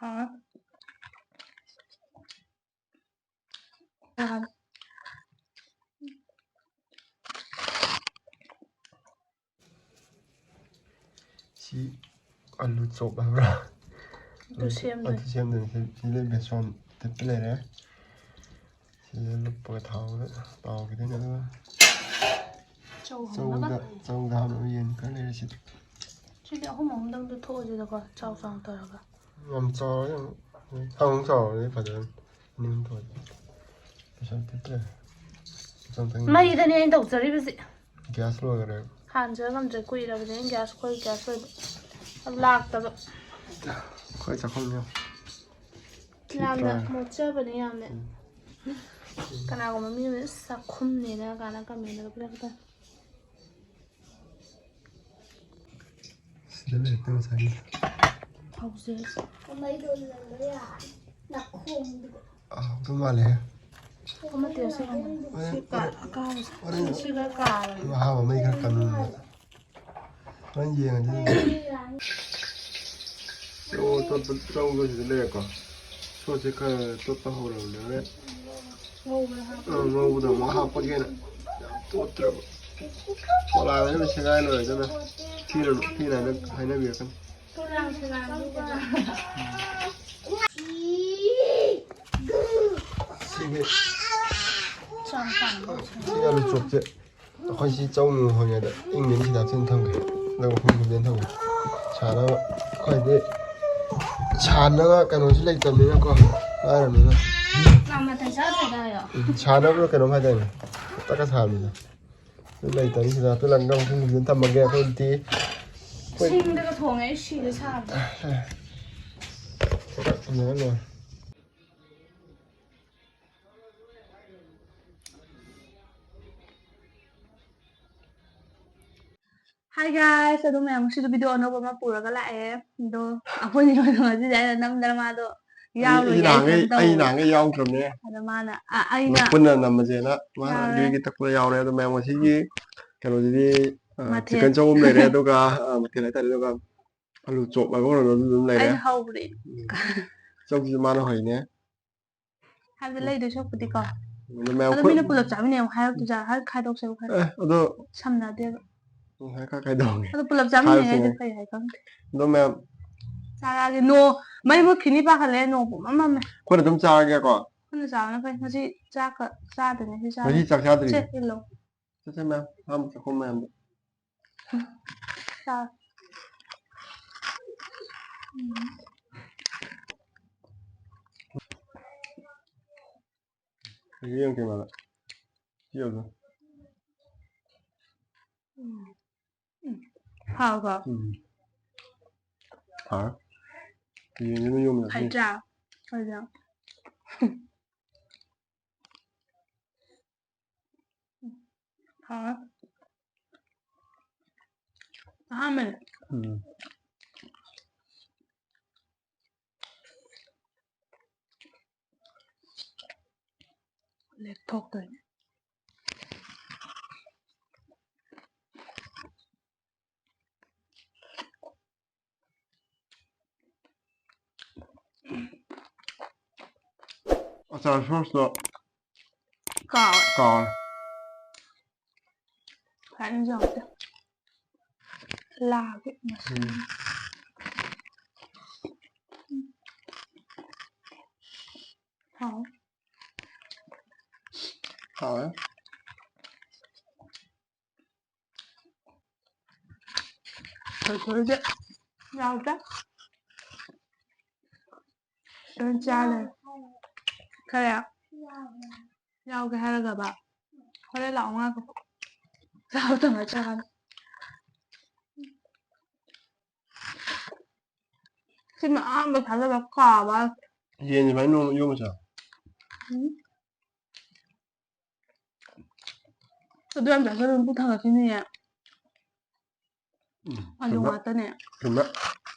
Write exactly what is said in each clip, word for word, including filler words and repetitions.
ꯑꯥ꯫ ꯑꯥ꯫ ꯁꯤ ꯑꯂꯨ ꯆꯣꯞ ꯍꯥꯏꯕ꯭ꯔꯥ? ꯑꯗꯨ ꯁꯦꯝꯗꯣꯏꯅꯤ꯫ ꯑꯗꯨ ꯁꯦꯝꯗꯣꯏꯅꯤ꯫ ꯁꯤ, ꯁꯤꯗ ꯕꯦꯁꯣꯟ ꯇꯤꯠꯄ ꯂꯩꯔꯦ꯫ ꯁꯤꯗ ꯂꯨꯞꯄꯒ ꯊꯥꯎꯗ ꯇꯥꯎꯈꯤꯗꯣꯏꯅꯤ꯫ ꯑꯗꯨꯒ ꯆꯧ ꯍꯧꯅꯕ꯫ ꯆꯧꯗ, ꯆꯧꯗ ꯍꯥꯞꯅꯕ ꯌꯦꯟ ꯈꯔ ꯂꯩꯔꯦ ꯁꯤꯗ꯫ ꯁꯤꯗꯤ ꯑꯍꯨꯝ ꯑꯍꯨꯝꯗꯪꯗ ꯊꯣꯛꯑꯁꯤꯗꯀꯣ, ꯆꯥꯎ ꯆꯥꯎ ꯇꯧꯔꯒ꯫ ꯌꯥꯝ ꯆꯥꯎꯔꯗꯤ ꯑꯃꯨꯛ, ꯈꯔ ꯑꯃꯨꯛ ꯆꯥꯎꯔꯗꯤ ꯐꯖꯔꯅꯤ꯫ ꯑꯅꯤ ꯑꯍꯨꯝ ꯊꯣꯛꯑꯗꯤ꯫ ꯄꯩꯁꯥ ꯇꯤꯠꯇ꯭ꯔꯦ꯫ ꯃꯆꯪ ꯃꯆꯪ ꯃꯩꯗꯅꯦ ꯑꯩꯅ ꯇꯧꯖꯔꯤꯕꯁꯤ꯫ ꯒ꯭ꯌꯥꯁ ꯂꯣꯏꯈꯔꯦ꯫ ꯍꯥꯟꯁꯤꯔ ꯉꯝꯗ꯭ꯔꯦ, ꯀꯨꯏꯔꯕꯅꯦ ꯑꯩꯅ ꯒ꯭ꯌꯥꯁ, ꯑꯩꯈꯣꯏ ꯒ꯭ꯌꯥꯁ ꯂꯣꯏꯕ꯫ ꯂꯥꯛꯇꯕ꯫ ꯑꯩꯈꯣꯏ ꯆꯥꯛꯈꯨꯝꯅꯦ꯫ ꯌꯥꯝꯅ ꯊꯤꯠꯄ꯫ ꯃꯣꯠꯆꯕꯅꯦ ꯌꯥꯝꯅ꯫ ꯎꯝ꯫ ꯀꯅꯥꯒꯨꯝꯕ ꯃꯤ ꯑꯃꯅ "ꯏꯁ, ꯆꯥꯛꯈꯨꯝꯅꯦꯅ" ꯀꯥꯏꯅ ꯀꯃꯦꯟꯗꯒ ꯄꯤꯔꯛꯀꯗ꯭ꯔꯥ? ꯁꯤꯗ ꯂꯩꯔꯦ ꯉꯁꯥꯏꯒꯤ꯫ ꯍꯧꯖꯤꯛ꯫ ꯍꯥꯎꯗꯧ ꯃꯥꯜꯂꯦꯍꯦ꯫ ꯑꯃꯠꯇ ꯌꯥꯎꯁꯜꯂꯝꯃꯣ꯫ ꯍꯣꯔꯦꯟ, ꯁꯤ ꯀꯥ-, ꯍꯣꯔꯦꯟ, ꯑꯀꯥꯕꯁꯦ꯫ ꯍꯣꯔꯦꯟ ꯁꯤꯒ ꯀꯥꯔꯒꯦ꯫ ꯑꯍꯥꯕ ꯃꯩ ꯈꯔ ꯀꯟꯕ꯫ ꯍꯣꯔꯦꯟ ꯌꯦꯡꯉꯁꯤ꯫ ꯆꯧ ꯇꯣꯠꯄ, ꯆꯧꯗꯣ ꯁꯤꯗ ꯂꯩꯔꯦꯀꯣ꯫ ꯁꯣꯁꯦ ꯈꯔ ꯇꯣꯠꯄ ꯍꯧꯔꯕꯅꯦ꯫ ꯍꯣꯔꯦꯟ ꯉꯧꯕꯗ ꯍꯥꯞꯄ꯫ ꯑ, ꯉꯧꯕꯗ ꯑꯃꯨꯛ ꯍꯥꯞꯄꯒꯦꯅ꯫ ꯌꯥꯝ ꯇꯣꯠꯇ꯭ꯔꯕ꯫ ꯄꯣꯂꯥꯡ ꯑꯁꯤꯅ ꯁꯦꯒꯥꯏ ꯂꯣꯏꯔꯦ ꯑꯗꯨꯅ꯫ ꯊꯤꯅ, ꯊꯤꯅ ꯍꯥꯏꯅ-, ꯍꯥꯏꯅꯕꯤꯔꯛꯀꯅꯤ꯫ ꯄꯣꯂꯥꯡ ꯁꯦꯒꯥꯏꯕꯗꯨꯗ꯫ ꯁꯤꯒꯤ, ꯆꯥꯛ ꯄꯥꯝꯕ꯫ ꯁꯤ ꯑꯂꯨ ꯆꯣꯞꯁꯦ꯫ ꯑꯩꯈꯣꯏ ꯁꯤ ꯆꯧ ꯅꯨꯡ ꯍꯧꯔꯤꯉꯩꯗ ꯏꯪꯗꯣꯏꯅꯤ, ꯁꯤꯗ ꯍꯥꯞꯆꯤꯟ ꯊꯝꯒꯦ꯫ ꯑꯗꯨꯒ ꯃꯈꯨꯝ ꯈꯨꯝꯖꯤꯟ ꯊꯝꯒꯦ꯫ ꯁꯥꯅꯕ ꯑꯩꯈꯣꯏꯗꯤ ꯁꯥꯅꯕ ꯀꯩꯅꯣꯁꯨ ꯂꯩꯇꯕꯅꯤꯅꯀꯣ, ꯂꯥꯏꯔꯕꯅꯤꯅ꯫ ꯆꯥ ꯃꯊꯛ ꯆꯥꯗ꯭ꯔꯦꯗ ꯍꯥꯏꯌꯣ꯫ ꯎꯝ, ꯁꯥꯅꯕ ꯀꯩꯅꯣꯝ ꯍꯥꯏꯗꯥꯏꯅꯦ? ꯇꯛꯀ ꯁꯥꯕꯅꯤꯗ꯫ ꯑꯗꯨ ꯂꯩꯇꯕꯅꯤ, ꯁꯤꯗ ꯍꯥꯞꯆꯤꯜꯂꯒ ꯃꯈꯨꯝ ꯈꯨꯝꯖꯤꯟ ꯊꯝꯃꯒꯦ ꯑꯩꯈꯣꯏꯗꯤ꯫ ꯑꯩꯈꯣꯏ ꯁꯤꯡꯗꯒ ꯊꯣꯡꯉꯦ, ꯑꯩ ꯁꯤꯔꯦ ꯁꯥꯕꯗ꯫ ꯇꯛ ꯊꯝꯃꯒ ꯂꯣꯏꯔꯦ꯫ Hi guys, ꯑꯗꯨ ꯃꯌꯥꯝ ꯉꯁꯤꯗꯣ video ꯑꯅꯧꯕ ꯑꯃ ꯄꯨꯔꯒ ꯂꯥꯛꯑꯦ꯫ ꯑꯗꯣ ꯑꯩꯈꯣꯏꯅꯤ ꯑꯣꯏꯅ ꯉꯁꯤꯗꯤ ꯑꯩꯅ ꯅꯝꯗꯅ ꯃꯥꯗꯣ ꯑꯩ, ꯌꯥꯎꯔꯣꯏ ꯑꯩ ꯍꯥꯏꯅ ꯅꯍꯥꯟꯈꯩ, ꯀꯩꯅꯣ ꯑꯩ ꯇꯧꯋꯦ꯫ ꯅꯍꯥꯟꯈꯩ ꯌꯥꯎꯗ꯭ꯔꯕꯅꯦ꯫ ꯑꯗꯣ ꯃꯥꯅ, ꯑ, ꯑꯩꯅ ꯄꯨꯟꯅ ꯅꯝꯃꯁꯦꯅ ꯃꯥꯅ ꯌꯥꯎꯔꯦ꯫ ꯑꯗꯨꯒꯤ ꯇꯛꯄꯗ ꯌꯥꯎꯔꯦ꯫ ꯑꯗꯣ ꯃꯌꯥꯝ ꯉꯁꯤꯒꯤ ꯀꯩꯅꯣꯁꯤꯗꯤ, ꯑ, ꯃꯊꯦꯜ꯫ Chicken ꯆꯧ ꯑꯃ ꯂꯩꯔꯦ, ꯑꯗꯨꯒ, ꯑ, ꯃꯊꯦꯜ ꯍꯥꯏꯇꯥꯔꯦ, ꯑꯗꯨꯒ ꯑꯂꯨ ꯆꯣꯞ ꯍꯥꯏꯕ ꯀꯩꯅꯣ ꯑꯗꯨꯝ ꯂꯩꯔꯦ꯫ ꯑꯩꯅ ꯍꯧꯕꯗꯤ꯫ ꯎꯝ꯫ ꯆꯧꯁꯤꯁꯨ ꯃꯥꯅ ꯍꯧꯔꯤꯅꯦ꯫ ꯍꯥꯏꯕꯗꯤ ꯂꯩꯗꯣꯏ ꯁꯔꯨꯛꯄꯨꯗꯤꯀꯣ꯫ ꯑꯗꯣ ꯃꯌꯥꯝ ꯑꯗꯣ ꯈꯨ- ꯃꯤꯅ ꯄꯨꯂꯞ ꯆꯥꯃꯤꯟꯅꯩ ꯑꯃꯨꯛ ꯍꯥꯏꯔꯛꯇꯣꯏꯖꯥꯠꯂ? ꯍꯥꯏ ꯈꯥꯏꯗꯣꯛꯁꯦꯕ ꯈꯔ꯫ ꯑꯦ ꯑꯗꯣ ꯁꯝꯅꯗꯦꯕ꯫ ꯎꯝ, ꯍꯥꯏ ꯈꯔ ꯈꯥꯏꯗꯣꯛꯑꯒꯦ꯫ ꯑꯗꯣ ꯄꯨꯂꯞ ꯆꯥꯃꯤꯟꯅꯩ ꯈꯥꯏꯗꯣꯛꯁꯦ ꯍꯥꯏꯗꯤ ꯉꯥꯏ꯫ ꯀꯩ ꯍꯥꯏ ꯈꯪꯗꯦ꯫ ꯑꯗꯣ ꯃꯌꯥꯝ ꯆꯥꯔꯛꯑꯒꯦ꯫ ꯅꯣ ꯃꯩ ꯃꯨꯠꯈꯤꯅꯤ ꯄꯥꯈꯠꯂꯦ꯫ ꯅꯣꯡ ꯄꯨꯡꯃꯝ ꯃꯝꯃꯦ꯫ ꯑꯩꯈꯣꯏꯅ ꯑꯗꯨꯝ ꯆꯥꯔꯒꯦꯀꯣ꯫ ꯄꯨꯟꯅ ꯆꯥꯕꯅ ꯐꯩ꯫ ꯉꯁꯤ ꯆꯥꯛꯀ ꯆꯥꯗꯣꯏꯅꯦ ꯁꯤ ꯆꯥꯕ꯫ ꯉꯁꯤ ꯆꯥꯛ ꯆꯥꯗ꯭ꯔꯤ꯫ ꯁꯦ ꯏꯜꯂꯣ꯫ ꯆꯠꯁꯦ ꯃꯌꯥꯝ ꯐꯥꯝ ꯆꯥꯛꯈꯨꯝ ꯃꯌꯥꯝꯗ꯫ ꯆꯥ꯫ ꯌꯦꯡꯉꯛꯀꯦ ꯃꯥꯗ꯫ ꯁꯤ ꯌꯧꯗꯣ꯫ ꯍꯥꯎꯕ꯭ꯔꯣ? ꯎꯝ꯫ ꯍꯥꯎꯔꯦ꯫ ꯌꯦꯟꯁꯤꯅ ꯌꯣꯝꯃꯤꯔ ꯈꯪꯗꯦ꯫ ꯍꯩꯇ꯭ꯔꯥ? ꯍꯩꯇ꯭ꯔꯥ? ꯍꯥꯎꯔꯦ꯫ ꯑꯍꯥꯟꯕꯅꯦ꯫ ꯎꯝ꯫ ꯂꯦꯛꯊꯣꯛꯇꯣꯏꯅꯦ꯫ ꯑꯆꯥꯔ ꯁꯣꯁꯇꯣ ꯀꯥꯎꯔꯦ꯫ ꯀꯥꯎꯔꯦ꯫ ꯐꯖꯅ ꯆꯥꯎꯗꯦ꯫ ꯂꯥꯒꯦ꯫ ꯎꯝ꯫ ꯍꯥꯎ꯫ ꯍꯥꯎꯋꯦ꯫ ꯊꯣꯏꯊꯣꯏꯗꯤ ꯌꯥꯎꯗꯦ꯫ ꯂꯣꯏ ꯆꯥ ꯂꯩꯔꯦ꯫ ꯈꯔ ꯌꯥꯎꯒꯦ ꯍꯥꯏꯔꯒꯕ꯫ ꯍꯣꯔꯦꯟ ꯂꯥꯛꯑꯣ ꯉꯥꯏꯈꯣ꯫ ꯆꯥꯕ ꯇꯪꯈꯥꯏ ꯆꯥꯒꯅꯤ꯫ ꯁꯤꯅ ꯑꯍꯥꯟꯕ ꯊꯥꯖꯕ ꯀꯥꯕ꯫ ꯌꯦꯟꯁꯦ ꯁꯨꯃꯥꯏꯅ ꯅꯣꯡꯃ ꯌꯣꯝꯃ ꯆꯥꯎ꯫ ꯎꯝ꯫ ꯑꯗꯨ ꯌꯥꯝ ꯆꯥꯁꯤꯜꯂꯨ ꯄꯨꯛ ꯊꯥꯡꯒꯠꯈꯤꯅꯤꯌꯦ꯫ ꯎꯝ, ꯑꯂꯨ ꯆꯨꯝꯃꯦ꯫ ꯉꯥꯛꯇꯅꯦ꯫ ꯆꯨꯝꯃꯦ꯫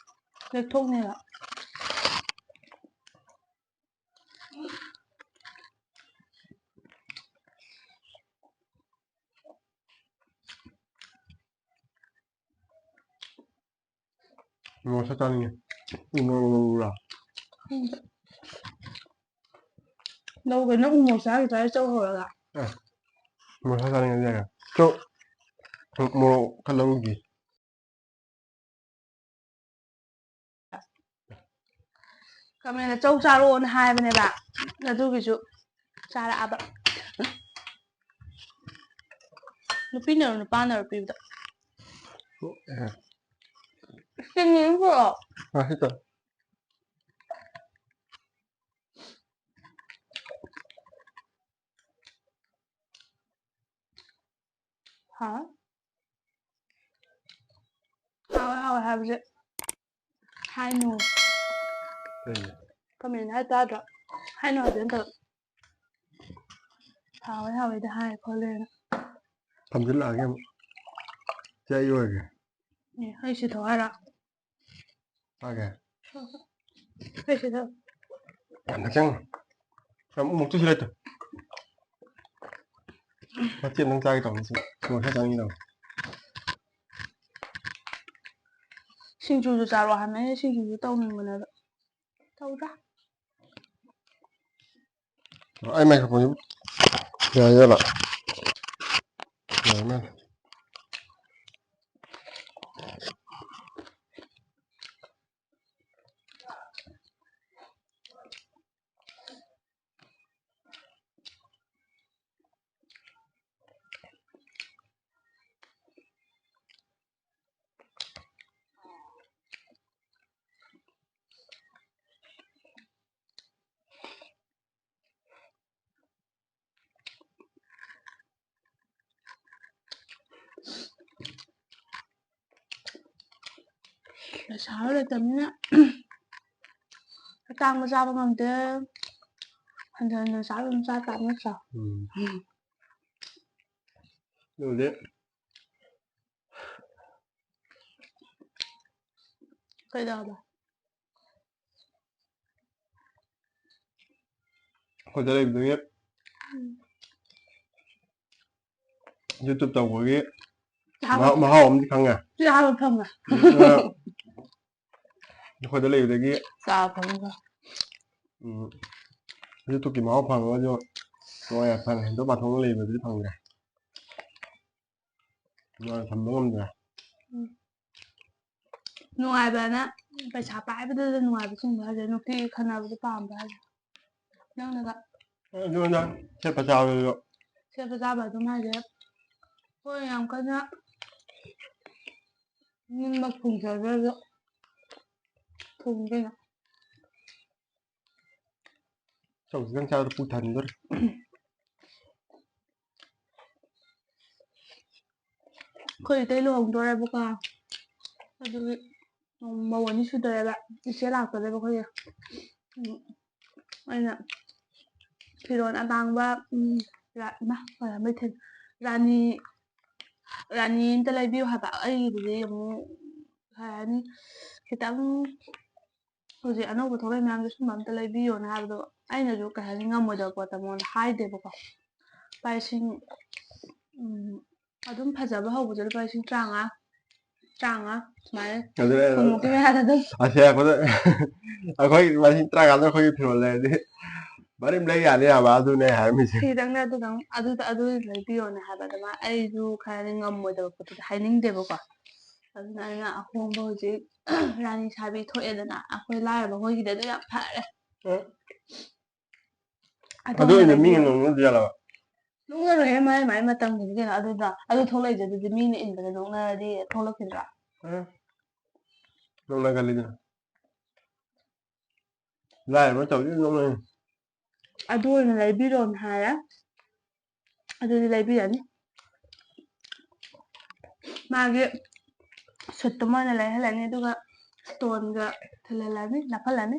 ꯂꯦꯛꯊꯣꯛꯅꯦꯕ꯫ ꯃꯣꯔꯣꯛ ꯁꯥ ꯆꯥꯅꯤꯡꯉꯦ꯫ ꯎ ꯃꯣꯔꯣꯛ ꯂꯧꯔꯨꯔꯥ? ꯂꯧꯒꯦ, ꯅꯪ ꯎ ꯃꯣꯔꯣꯛ ꯆꯥꯈꯤꯗ꯭ꯔꯥ ꯆꯧ ꯍꯧꯔꯒ? ꯃꯣꯔꯣꯛ ꯁꯥ ꯆꯥꯅꯤꯡꯉꯦ ꯍꯥꯏꯔꯒ꯫ ꯆꯧ, ꯃꯣꯔꯣꯛ ꯈꯔ ꯂꯧꯔꯨꯒꯦ꯫ ꯀꯃꯦꯟꯗ ꯆꯧ ꯆꯥꯔꯛꯑꯣꯅ ꯍꯥꯏꯕꯅꯦꯕ, ꯑꯗꯨꯒꯤꯁꯨ ꯆꯥꯔꯛꯑꯕ꯫ ꯅꯨꯄꯤꯅꯔꯣ ꯅꯨꯄꯥꯅꯔꯣ ꯄꯤꯕꯗꯣ? ꯆꯤꯅꯤ ꯑꯃ ꯄꯨꯔꯛꯑꯣ꯫ ꯉꯁꯤ ꯇꯧ꯫ ꯍꯥ? ꯍꯥꯎꯋꯦ ꯍꯥꯎꯋꯦ ꯍꯥꯏꯕꯁꯦ ꯍꯥꯏꯅꯨ꯫ ꯀꯩꯒꯤ? ꯀꯃꯦꯟ ꯍꯥꯏ ꯇꯥꯗ꯭ꯔꯣ? ꯍꯥꯏꯅꯨ ꯍꯥꯏꯕ ꯅꯠꯇꯕ꯫ ꯍꯥꯎꯋꯦ ꯍꯥꯎꯋꯦꯗ ꯍꯥꯏ ꯈꯣꯠꯂꯦꯅ꯫ ꯊꯝꯖꯤꯜꯂꯛꯑꯒꯦ ꯑꯃꯨꯛ꯫ ꯁꯤ ꯑꯩ ꯑꯣꯏꯔꯒꯦ꯫ ꯑꯦ, ꯑꯩ ꯁꯤ ꯊꯣꯛ ꯍꯥꯏꯔꯣ? ꯆꯥꯒꯦ꯫ ꯑꯩ ꯁꯤ ꯊꯣꯛ꯫ ꯌꯥꯝ ꯊꯛꯆꯪ꯫ ꯌꯥꯝ ꯑꯃꯨꯛꯇꯁꯨ ꯂꯩꯇꯦ꯫ ꯃꯆꯦꯠ ꯑꯃ ꯆꯥꯒꯦ ꯇꯧꯕꯅꯤ ꯁꯤ꯫ ꯃꯣꯔꯣꯛ ꯈꯔ ꯆꯥꯅꯤꯡꯉꯤ ꯇꯧꯕꯅꯤ꯫ ꯁꯤꯡꯖꯨꯁꯨ ꯆꯥꯔꯣ ꯍꯥꯏꯕꯅꯦ, ꯁꯤꯡꯖꯨꯁꯨ ꯇꯧꯅꯤꯡꯕꯅꯦ ꯑꯗꯣ꯫ ꯇꯧꯗ꯭ꯔꯥ? ꯑꯩ ꯃꯥꯏꯀ꯭ꯔꯣꯐꯣꯟꯁꯤ ꯌꯥꯏ ꯖꯥꯠꯂꯣ? ꯌꯥꯏ ꯃꯥꯜꯂꯦ꯫ ꯄꯩꯁꯥ ꯂꯩꯇꯕꯅꯤꯅ ꯑꯇꯥꯡꯕ ꯆꯥꯕ ꯉꯝꯗꯦ꯫ ꯍꯟꯖꯟ ꯍꯟꯖꯟ ꯆꯥꯕ ꯑꯗꯨꯝ ꯆꯥ ꯇꯥꯕ ꯅꯠꯇ꯭ꯔꯣ? ꯎꯝ꯫ ꯑꯗꯨꯕꯨꯗꯤ꯫ ꯀꯩꯗꯧꯔꯕ? ꯑꯩꯈꯣꯏꯗ ꯂꯩꯕꯗꯨꯒꯤ ꯎꯝ꯫ YouTube ꯇꯧꯕꯒꯤ ꯆꯥꯕ ꯃꯍꯥꯎ, ꯃꯍꯥꯎ ꯑꯃꯗꯤ ꯈꯪꯉꯦ꯫ ꯆꯥꯕ ꯐꯪꯉꯦ꯫ ꯑꯗꯨꯒ ꯑꯩꯈꯣꯏꯗ ꯂꯩꯕꯗꯒꯤ ꯆꯥꯕ ꯐꯪꯕ꯫ ꯎꯝ, ꯌꯨꯇꯨꯕꯀꯤ ꯃꯍꯥꯎ ꯐꯪꯉꯒꯁꯨ ꯅꯨꯡꯉꯥꯏ ꯌꯥꯏꯐꯅ ꯍꯦꯟꯗꯣꯛ ꯄꯥꯊꯣꯛꯅ ꯂꯩꯕꯗꯨꯗꯤ ꯐꯪꯗ꯭ꯔꯦ꯫ ꯅꯨꯡꯉꯥꯏꯅ ꯊꯝꯕ ꯉꯝꯗ꯭ꯔꯦ꯫ ꯅꯨꯡꯉꯥꯏꯕꯅ ꯄꯩꯁꯥ ꯄꯥꯏꯕꯗꯨꯗ ꯅꯨꯡꯉꯥꯏꯕ ꯆꯤꯡꯕ ꯍꯥꯏꯁꯦ, ꯅꯨꯄꯤ ꯈꯟꯅꯕꯗ ꯄꯥꯝꯕ ꯍꯥꯏꯁꯦ꯫ ꯅꯪꯅꯒ ꯑꯗꯨꯅ ꯁꯦꯠꯄ ꯆꯥꯕꯗꯨꯁꯨ ꯁꯦꯠꯄ ꯆꯥꯕ ꯑꯗꯨꯝ ꯍꯥꯏꯁꯦ, ꯍꯣꯏ, ꯌꯥꯝ ꯀꯟꯅ ꯅꯤꯡꯕ ꯐꯨꯡꯖꯗ꯭ꯔꯁꯨ ꯐꯨꯡ ꯀꯩꯅꯣ꯫ ꯆꯧꯁꯤꯗꯪ ꯆꯥꯕꯗ ꯄꯨꯛ ꯊꯟꯗꯣꯔꯦ꯫ ꯑꯩꯈꯣꯏ ꯏꯇꯩ ꯂꯨꯍꯣꯡꯗꯣꯔꯦꯕꯀꯣ, ꯑꯗꯨꯒꯤ ꯃꯧ ꯑꯅꯤ ꯁꯨꯗꯣꯔꯦꯕ, ꯏꯆꯦ ꯂꯥꯛꯇꯣꯔꯦꯕ ꯑꯩꯈꯣꯏꯒꯤ꯫ ꯎꯝ, ꯑꯩꯅ ꯐꯤꯔꯣꯜ ꯑꯇꯥꯡꯕ, ꯎꯝ, ꯔꯥ-, ꯏꯃꯥ, ꯃꯩꯊꯦꯜ, ꯔꯥꯅꯤ, ꯔꯥꯅꯤ ꯑꯝꯇ ꯂꯩꯕꯤꯌꯨ ꯍꯥꯏꯕ꯫ ꯑꯩꯒꯤꯗꯨꯗꯤ ꯑꯃꯨꯛ ꯀꯩ ꯍꯥꯏꯅꯤ, ꯈꯤꯇꯪ ꯍꯧꯖꯤꯛ ꯑꯅꯧꯕ ꯊꯣꯛꯂꯛꯏ ꯃꯌꯥꯝꯁꯦ ꯁꯨꯝꯕ ꯑꯝꯇ ꯂꯩꯕꯤꯌꯣꯅ ꯍꯥꯏꯕꯗꯣ, ꯑꯩꯅꯁꯨ ꯀꯩ ꯍꯥꯏꯅꯤ, ꯉꯝꯃꯣꯏꯗꯕ ꯄꯣꯠꯇ ꯃꯉꯣꯟꯗ ꯍꯥꯏꯗꯦꯕꯀꯣ꯫ ꯂꯨꯄꯥ ꯂꯤꯁꯤꯡ, ꯎꯝ, ꯑꯗꯨꯝ ꯐꯖꯕ ꯍꯧꯕꯁꯦ ꯂꯨꯄꯥ ꯂꯤꯁꯤꯡ ꯇꯔꯥꯃꯉꯥ, ꯇꯔꯥꯃꯉꯥ ꯁꯨꯃꯥꯏꯅ, ꯑꯗꯨꯅ ꯀꯨꯟꯃꯨꯛꯀꯤ ꯃꯌꯥꯗ ꯑꯗꯨꯝ꯫ ꯑꯁꯦ ꯑꯩꯈꯣꯏꯗ ꯑꯩꯈꯣꯏ ꯂꯤꯁꯤꯡ ꯇꯔꯥꯃꯉꯥꯗ ꯑꯩꯈꯣꯏꯒꯤ ꯐꯤꯔꯣꯜ ꯂꯩꯔꯗꯤ ꯃꯔꯤꯝ ꯂꯩ ꯌꯥꯅꯤ ꯍꯥꯏꯕ, ꯑꯗꯨꯅꯦ ꯍꯥꯏꯔꯝꯃꯤꯁꯦ꯫ ꯈꯤꯇꯪꯅꯦ ꯑꯗꯨꯗꯪ, ꯑꯗꯨꯗ, ꯑꯗꯨ ꯂꯩꯕꯤꯌꯣꯅ ꯍꯥꯏꯕ꯫ ꯑꯗꯨꯃꯥꯏꯅ ꯑꯩꯁꯨ ꯈꯔꯗꯤ ꯉꯝꯃꯣꯏꯗꯕ ꯄꯣꯠꯇꯨꯗꯤ ꯍꯥꯏꯅꯤꯡꯗꯦꯕꯀꯣ꯫ ꯑꯗꯨꯅ ꯑꯩꯅ ꯑꯍꯣꯡꯕ ꯍꯧꯖꯤꯛ ꯔꯥꯅꯤ ꯁꯥꯕꯤ ꯊꯣꯛꯑꯦꯗꯅ, ꯑꯩꯈꯣꯏ ꯂꯥꯏꯔꯕ ꯍꯣꯏꯒꯤꯗꯤ ꯑꯗꯨ ꯌꯥꯝ ꯐꯔꯦ꯫ ꯑꯗꯨ ꯑꯣꯏꯅ ꯃꯤꯅ ꯅꯣꯡꯅꯗꯤ ꯌꯥꯜꯂꯕ? ꯅꯣꯡꯅꯔꯣꯏꯍꯦ, ꯃꯥꯏ ꯃꯥꯏ ꯃꯇꯝꯒꯤꯅꯤ ꯀꯩꯅꯣ꯫ ꯑꯗꯨꯗ ꯑꯗꯨ ꯊꯣꯛꯂꯛꯏꯁꯦ, ꯑꯗꯨꯗꯤ ꯃꯤꯅ ꯏꯟꯕꯗ ꯅꯣꯡꯅꯔꯗꯤ ꯊꯣꯛꯂꯛꯈꯤꯗ꯭ꯔꯥ? ꯅꯣꯡꯅꯒꯜꯂꯤꯗꯅ꯫ ꯂꯥꯏꯔꯕ ꯇꯧꯔꯤ ꯅꯣꯡꯅꯩ꯫ ꯑꯗꯨ ꯑꯣꯏꯅ ꯂꯩꯕꯤꯔꯣꯅ ꯍꯥꯏꯔꯦ꯫ ꯑꯗꯨꯗꯤ ꯂꯩꯕꯤꯔꯅꯤ꯫ ꯃꯥꯒꯤ ꯁꯨꯠꯇꯨꯃ ꯑꯣꯏꯅ ꯂꯩꯍꯜꯂꯅꯤ, ꯑꯗꯨꯒ ꯏꯁꯇꯣꯟꯒ ꯊꯤꯜꯍꯜꯂꯅꯤ, ꯅꯞꯍꯜꯂꯅꯤ꯫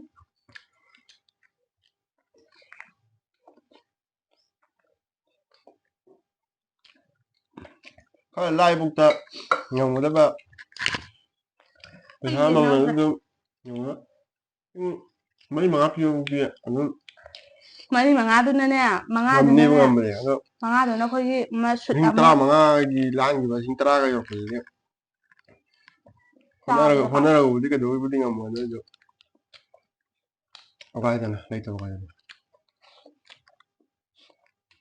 ꯈꯔ ꯂꯥꯏꯕꯨꯛꯇ ꯉꯝꯒꯗꯕ ꯄꯩꯁꯥ ꯃꯃꯜ ꯑꯗꯨꯝ ꯌꯦꯡꯉꯣ꯫ ꯎꯝ, ꯃꯔꯤ ꯃꯉꯥ ꯄꯤꯕ ꯄꯤ ꯑꯗꯨꯝ꯫ ꯃꯔꯤ ꯃꯉꯥꯗꯨꯅꯅꯦ, ꯉꯝꯅꯦꯕ ꯃꯉꯥꯗꯨꯅꯅꯦ, ꯉꯝꯕꯗꯤ ꯑꯗꯣ ꯃꯉꯥꯗꯨꯅ ꯑꯩꯈꯣꯏꯒꯤ ꯑꯃ ꯁꯨꯠ ꯂꯤꯁꯤꯡ ꯑꯃ, ꯇꯔꯥꯃꯉꯥꯒꯤ ꯂꯥꯡꯈꯤꯕ ꯂꯤꯁꯤꯡ ꯇꯔꯥꯒ ꯌꯧꯔꯛꯄꯗꯨꯗꯤ ꯍꯣꯠꯅꯔꯒ ꯍꯣꯠꯅꯔꯒꯕꯨꯗꯤ ꯀꯩꯗꯧꯕꯩꯕꯨꯗꯤ ꯉꯝꯃꯣꯏ, ꯑꯗꯨ ꯑꯣꯏꯁꯨ ꯎꯄꯥꯏ ꯂꯩꯇꯅ ꯂꯩꯇꯕ ꯀꯥꯏꯗꯅ꯫